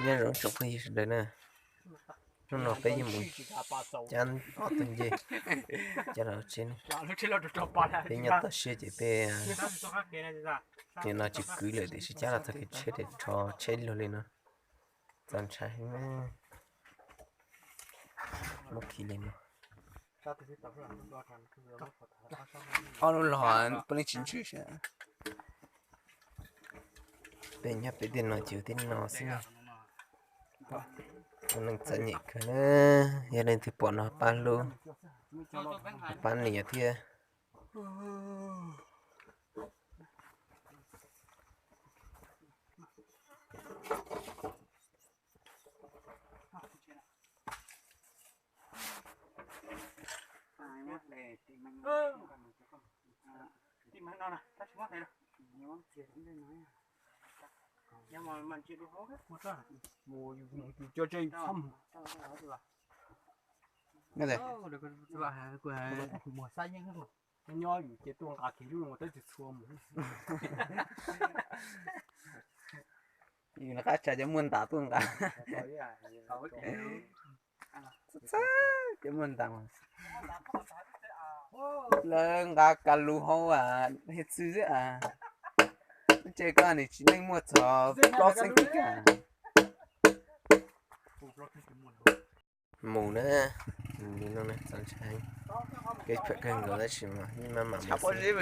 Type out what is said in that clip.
Nyob zoo tsoom phooj ywg sawv daws na, hnub no peb yuav mus cab ob tug ncej cab los tsheb ne. Peb nyob toj siab ces peb nim no tsis kwv lawm tiam sis cab los txog kev tsheb ces rho tsheb luag li no. Txaus ntshai heev na. Muab khi li no. Ob lub los puav leej tsis ntsws. Peb nyob peb tej no ces ua tej no xwb na. Ua neeg txom nyem kawg na. Yog leej twg pom no pab hlub, pab nias thiab. Nyob yus ces tuaj nqa kiag lub no tab tsis txhua mus. Yus nws qab tshaj cov muaj ntas tuaj nqa. Txhob txhob cov muaj ntas. Lawv nqa ka lus hauv hiav txwv xwb as. Lub tsev koj nim tsis neej muaj txog plaub xeeb kis kas. Mus na, mus li no na txaus ntshai. Kev phem kawg nkaus tab sis mas yeej maj mam mus xwb.